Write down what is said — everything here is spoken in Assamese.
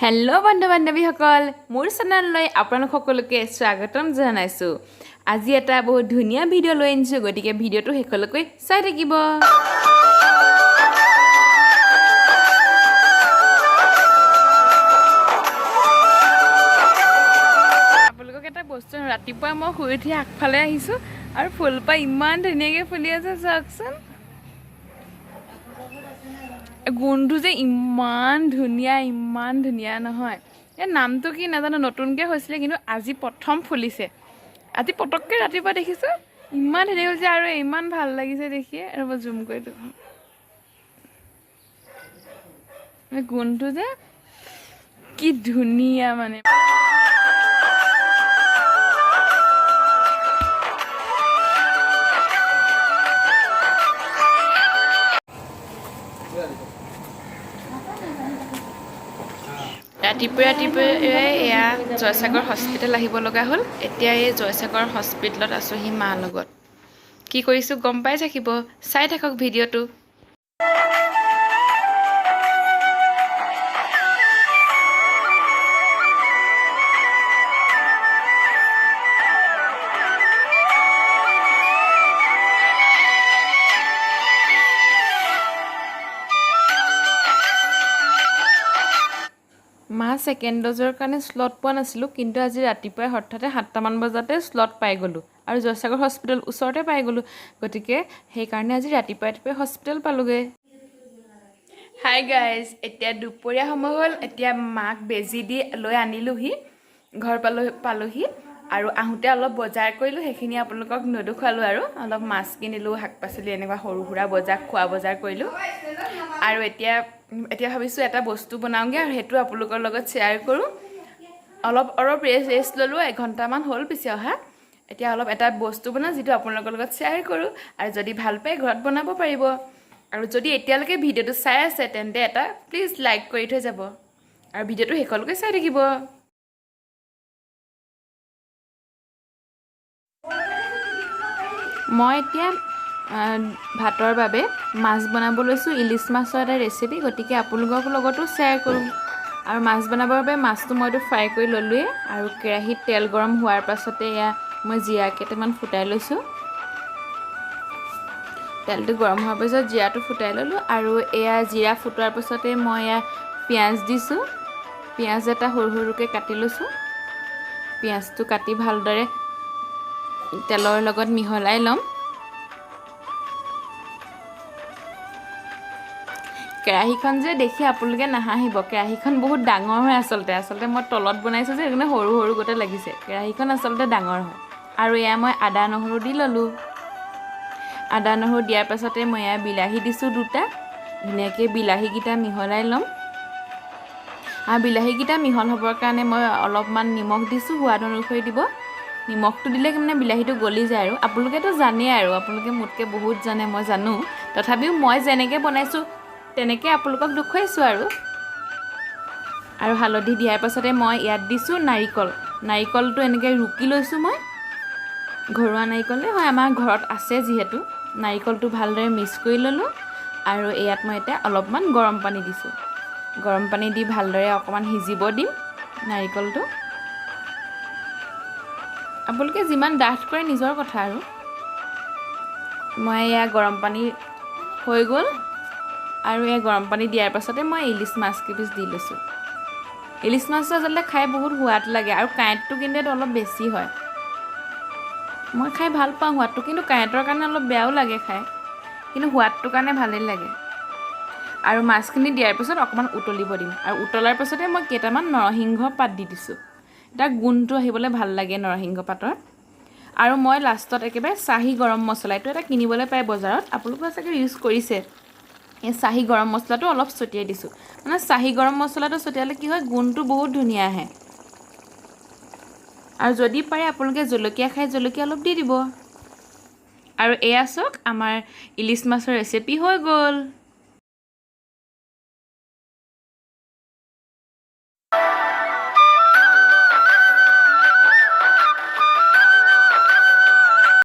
হেল্ল' বন্ধু বান্ধৱীসকল, মোৰ চেনেললৈ আপোনালোক সকলোকে স্বাগতম জনাইছোঁ। আজি এটা বহুত ধুনীয়া ভিডিঅ' লৈ আনিছোঁ, গতিকে ভিডিঅ'টো শেষলৈকে চাই থাকিব। আপোনালোকক এটা বস্তু, ৰাতিপুৱা মই শুই উঠি আগফালে আহিছোঁ আৰু ফুলপাহ ইমান ধুনীয়াকৈ ফুলি আছে, চাওকচোন। গোন্ধটো যে ইমান ধুনীয়া, ইমান ধুনীয়া নহয়। এই নামটো কি নাজানো, নতুনকৈ হৈছিলে কিন্তু আজি প্ৰথম ফুলিছে। আজি পটককৈ ৰাতিপুৱা দেখিছোঁ, ইমান ধুনীয়া হৈছে আৰু ইমান ভাল লাগিছে দেখিয়ে। ৰ'ব, জুম কৰি দেখোন। গোন্ধটো যে কি ধুনীয়া মানে। ৰাতিপুৱাই ৰাতিপুৱাই এয়া জয়সাগৰ হস্পিটেল আহিব লগা হ'ল। এতিয়া এই জয়সাগৰ হস্পিটেলত আছোঁহি মাৰ লগত। কি কৰিছোঁ গম পাই থাকিব, চাই থাকক ভিডিঅ'টো। মা ছেকেণ্ড ড'জৰ কাৰণে শ্লট পোৱা নাছিলোঁ, কিন্তু আজি ৰাতিপুৱাই হঠাতে 7টামান বজাতে শ্লট পাই গ'লোঁ আৰু জয়সাগৰ হস্পিটেল ওচৰতে পাই গ'লোঁ। গতিকে সেইকাৰণে আজি ৰাতিপুৱাই ৰাতিপুৱাই হস্পিটেল পালোগৈ। হাই গাইজ, এতিয়া দুপৰীয়া সময় হ'ল। এতিয়া মাক বেজী দি লৈ আনিলোহি, ঘৰ পালোহি আৰু আহোঁতে অলপ বজাৰ কৰিলোঁ, সেইখিনি আপোনালোকক নেদেখুৱালোঁ। আৰু অলপ মাছ কিনিলোঁ, শাক পাচলি, এনেকুৱা সৰু সুৰা বজাৰ, খোৱা বজাৰ কৰিলোঁ। আৰু এতিয়া এতিয়া ভাবিছোঁ এটা বস্তু বনাওঁগৈ আৰু সেইটো আপোনালোকৰ লগত শ্বেয়াৰ কৰোঁ। অলপ অলপ ৰেষ্ট ৰেষ্ট ল'লোঁ, এঘণ্টামান হ'ল পিছে অহা। এতিয়া অলপ এটা বস্তু বনাওঁ যিটো আপোনালোকৰ লগত শ্বেয়াৰ কৰোঁ আৰু যদি ভাল পায় ঘৰত বনাব পাৰিব। আৰু যদি এতিয়ালৈকে ভিডিঅ'টো চাই আছে, তেন্তে এটা প্লিজ লাইক কৰি থৈ যাব আৰু ভিডিঅ'টো শেষলৈকে চাই থাকিব। মই এতিয়া ভাতৰ বাবে মাছ বনাব লৈছোঁ, ইলিচ মাছৰ এটা ৰেচিপি, গতিকে আপোনালোকৰ লগতো শ্বেয়াৰ কৰোঁ। আৰু মাছ বনাবৰ বাবে মাছটো মইতো ফ্ৰাই কৰি ল'লোৱেই আৰু কেৰাহীত তেল গৰম হোৱাৰ পাছতে এয়া মই জিৰা কেইটামান ফুটাই লৈছোঁ। তেলটো গৰম হোৱাৰ পিছত জিৰাটো ফুটাই ল'লোঁ আৰু এয়া জিৰা ফুটোৱাৰ পাছতে মই এয়া পিঁয়াজ দিছোঁ। পিঁয়াজ এটা সৰু সৰুকৈ কাটি লৈছোঁ। পিঁয়াজটো কাটি ভালদৰে তেলৰ লগত মিহলাই ল'ম। কেৰাহীখন যে দেখি আপোনালোকে নাহাঁহিব, কেৰাহীখন বহুত ডাঙৰ হয় আচলতে। আচলতে মই তলত বনাইছোঁ যে, সেইকাৰণে সৰু সৰু গতে লাগিছে। কেৰাহীখন আচলতে ডাঙৰ হয়। আৰু এয়া মই আদা নহৰু দি ল'লোঁ। আদা নহৰু দিয়াৰ পাছতে মই এয়া বিলাহী দিছোঁ দুটা। ধুনীয়াকৈ বিলাহীকেইটা মিহলাই ল'ম আৰু বিলাহীকেইটা মিহল হ'বৰ কাৰণে মই অলপমান নিমখ দিছোঁ, সোৱাদ অনুসৰি দিব। নিমখটো দিলে মানে বিলাহীটো গলি যায়। আৰু আপোনালোকেতো জানেই, আৰু আপোনালোকে মোতকৈ বহুত জানে, মই জানো। তথাপিও মই যেনেকৈ বনাইছোঁ তেনেকৈ আপোনালোকক দেখুৱাইছোঁ। আৰু আৰু হালধি দিয়াৰ পাছতে মই ইয়াত দিছোঁ নাৰিকল। নাৰিকলটো এনেকৈ ৰুকি লৈছোঁ মই, ঘৰুৱা নাৰিকলেই হয়, আমাৰ ঘৰত আছে যিহেতু। নাৰিকলটো ভালদৰে মিক্স কৰি ল'লোঁ আৰু ইয়াত মই এতিয়া অলপমান গৰম পানী দিছোঁ। গৰম পানী দি ভালদৰে অকণমান সিজিব দিম নাৰিকলটো। আপোনালোকে যিমান ডাঠ কৰে নিজৰ কথা। আৰু মই এয়া গৰম পানী হৈ গ'ল আৰু এই গৰম পানী দিয়াৰ পাছতে মই ইলিচ মাছ কেইপিচ দি লৈছোঁ। ইলিচ মাছটো আচলতে খাই বহুত সোৱাদ লাগে আৰু কাঁইটটো কিন্তু ইয়াত অলপ বেছি হয়। মই খাই ভাল পাওঁ সোৱাদটো, কিন্তু কাঁইটৰ কাৰণে অলপ বেয়াও লাগে খাই, কিন্তু সোৱাদটোৰ কাৰণে ভালেই লাগে। আৰু মাছখিনি দিয়াৰ পিছত অকণমান উতলিব দিম আৰু উতলাৰ পাছতে মই কেইটামান নৰসিংহ পাত দি দিছোঁ। তাৰ গোন্ধটো আহিবলৈ ভাল লাগে নৰসিংহ পাতৰ। আৰু মই লাষ্টত একেবাৰে চাহী গৰম মছলা, এইটো এটা কিনিবলৈ পায় বজাৰত, আপোনালোকেও চাগে ইউজ কৰিছে। এই চাহী গৰম মছলাটো অলপ ছটিয়াই দিছোঁ। মানে চাহী গৰম মছলাটো ছটিয়ালে কি হয়, গোন্ধটো বহুত ধুনীয়া আহে। আৰু যদি পাৰে আপোনালোকে জলকীয়া খাই, জলকীয়া অলপ দি দিব। আৰু এয়া চাওক, আমাৰ ইলিচ মাছৰ ৰেচিপি হৈ গ'ল।